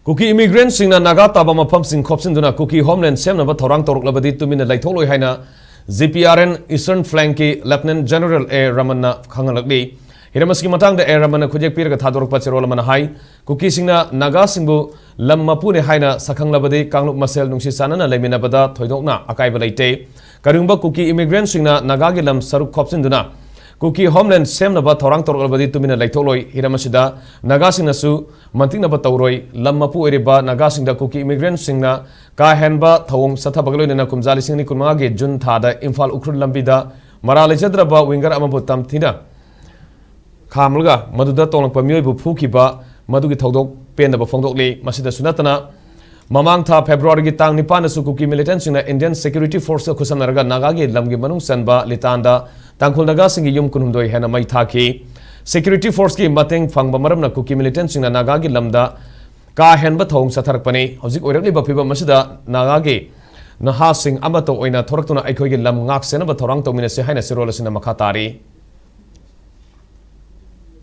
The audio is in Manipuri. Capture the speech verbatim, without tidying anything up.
ꯀꯨꯀꯤ ꯏꯃꯤꯒ꯭ꯔꯦꯟꯠꯁꯤꯡꯅ ꯅꯥꯒꯥ ꯇꯥꯕ ꯃꯐꯝꯁꯤꯡ ꯈꯣꯞꯆꯤꯟꯗꯨꯅ ꯀꯨꯀꯤ ꯍꯣꯝꯂꯦꯟꯗ ꯁꯦꯝꯅꯕ ꯊꯧꯔꯥꯡ ꯇꯧꯔꯛꯂꯕꯗꯤ ꯇꯨꯃꯤꯟꯅ ꯂꯩꯊꯣꯛꯂꯣꯏ ꯍꯥꯏꯅ G P R N eastern ꯐ꯭ꯂꯦꯡꯀꯤ ꯂꯦꯐꯇꯤꯅꯦꯟꯠ ꯖꯦꯅꯔꯦꯜ ꯑꯦ ꯔꯃꯟꯅ ꯈꯪꯍꯜꯂꯛꯂꯤ꯫ ꯍꯤꯔꯝ ꯑꯁꯤꯒꯤ ꯃꯇꯥꯡꯗ ꯑꯦ ꯔꯃꯟꯅ ꯈꯨꯠꯌꯦꯛ ꯄꯤꯔꯒ ꯊꯥꯗꯣꯔꯛꯄ ꯆꯦꯔꯣꯜ ꯑꯃꯅ ꯍꯥꯏ, ꯀꯨꯀꯤꯁꯤꯡꯅ ꯅꯥꯒꯥꯁꯤꯡꯕꯨ ꯂꯝ ꯃꯄꯨꯅꯦ ꯍꯥꯏꯅ ꯁꯛꯈꯪꯂꯕꯗꯤ ꯀꯥꯡꯂꯨꯞ ꯃꯁꯦꯜ ꯅꯨꯡꯁꯤ ꯆꯥꯟꯅꯅ ꯂꯩꯃꯤꯟꯅꯕꯗ ꯊꯣꯏꯗꯣꯛꯅ ꯑꯀꯥꯏꯕ ꯂꯩꯇꯦ꯫ ꯀꯔꯤꯒꯨꯝꯕ ꯀꯨꯀꯤ ꯏꯃꯤꯒ꯭ꯔꯦꯟꯠꯁꯤꯡꯅ ꯅꯥꯒꯥꯒꯤ ꯂꯝ ꯁꯔꯨꯛ ꯈꯣꯞꯆꯤꯟꯗꯨꯅ ꯀꯨꯀꯤ ꯍꯣꯝꯂꯦꯟꯗ ꯁꯦꯝꯅꯕ ꯊꯧꯔꯥꯡ ꯇꯧꯔꯛꯂꯕꯗꯤ ꯇꯨꯃꯤꯟꯅ ꯂꯩꯊꯣꯛꯂꯣꯏ꯫ ꯍꯤꯔꯝ ꯑꯁꯤꯗ ꯅꯥꯒꯥꯁꯤꯡꯅꯁꯨ ꯃꯟꯇꯤꯛꯅꯕ ꯇꯧꯔꯣꯏ꯫ ꯂꯝ ꯃꯄꯨ ꯑꯣꯏꯔꯤꯕ ꯅꯥꯒꯥꯁꯤꯡꯗ ꯀꯨꯀꯤ ꯏꯃꯤꯒ꯭ꯔꯦꯟꯠꯁꯤꯡꯅ ꯀꯥ ꯍꯦꯟꯕ ꯊꯧꯑꯣꯡ ꯆꯠꯊꯕꯒ ꯂꯣꯏꯅꯅ ꯀꯨꯝꯖꯥ ꯂꯤꯁꯤꯡ ꯑꯅꯤ ꯀꯨꯟꯃꯉꯥꯒꯤ ꯖꯨꯟ ꯊꯥꯗ ꯏꯝꯐꯥꯜ ꯎꯈ꯭ꯔꯨꯜ ꯂꯝꯕꯤꯗ ꯃꯔꯥꯜ ꯂꯩꯖꯗ꯭ꯔꯕ ꯋꯤꯡꯒꯔ ꯑꯃꯕꯨ ꯇꯝꯊꯤꯅ ꯈꯥꯝꯂꯒ ꯃꯗꯨꯗ ꯇꯣꯡꯂꯛꯄ ꯃꯤꯑꯣꯏꯕꯨ ꯐꯨꯈꯤꯕ ꯃꯗꯨꯒꯤ ꯊꯧꯗꯣꯛ ꯄꯦꯟꯗꯕ ꯐꯣꯡꯗꯣꯛꯂꯤ꯫ ꯃꯁꯤꯗꯁꯨ ꯅꯠꯇꯅ, ꯃꯃꯥꯡ ꯊꯥ ꯐꯦꯕ꯭ꯔꯨꯋꯥꯔꯤꯒꯤ ꯇꯥꯡ ꯅꯤꯄꯥꯟꯗꯁꯨ ꯀꯨꯀꯤ ꯃꯤꯂꯤꯇꯦꯟꯠꯁꯤꯡꯅ ꯏꯟꯗꯤꯌꯟ ꯁꯦꯀ꯭ꯌꯨꯔꯤꯇꯤ ꯐꯣꯔꯁꯀ ꯈꯨꯠꯁꯝꯅꯔꯒ ꯅꯥꯒꯥꯒꯤ ꯂꯝꯒꯤ ꯃꯅꯨꯡ ꯆꯟꯕ ꯂꯤꯇꯥꯟꯗ ꯇꯥꯡꯈꯨꯜ ꯅꯥꯒꯥꯁꯤꯡꯒꯤ ꯌꯨꯝ ꯀꯨꯟꯍꯨꯝꯗꯣꯏ ꯍꯦꯟꯅ ꯃꯩ ꯊꯥꯈꯤ꯫ ꯁꯦꯀ꯭ꯌꯨꯔꯤꯇꯤ ꯐꯣꯔꯁꯀꯤ ꯃꯇꯦꯡ ꯐꯪꯕ ꯃꯔꯝꯅ ꯀꯨꯀꯤ ꯃꯤꯂꯤꯇꯦꯟꯠꯁꯤꯡꯅ ꯅꯥꯒꯥꯒꯤ ꯂꯝꯗ ꯀꯥ ꯍꯦꯟꯕ ꯊꯧꯑꯣꯡ ꯆꯠꯊꯔꯛꯄꯅꯤ꯫ ꯍꯧꯖꯤꯛ ꯑꯣꯏꯔꯛꯂꯤꯕ ꯐꯤꯕꯝ ꯑꯁꯤꯗ ꯅꯥꯒꯥꯒꯤ ꯅꯍꯥꯁꯤꯡ ꯑꯃꯠꯇ ꯑꯣꯏꯅ ꯊꯣꯔꯛꯇꯨꯅ ꯑꯩꯈꯣꯏꯒꯤ ꯂꯝ ꯉꯥꯛ ꯁꯦꯟꯅꯕ ꯊꯧꯔꯥꯡ ꯇꯧꯃꯤꯟꯅꯁꯤ ꯍꯥꯏꯅ ꯆꯦꯔꯣꯜ ꯑꯁꯤꯅ ꯃꯈꯥ ꯇꯥꯔꯤ꯫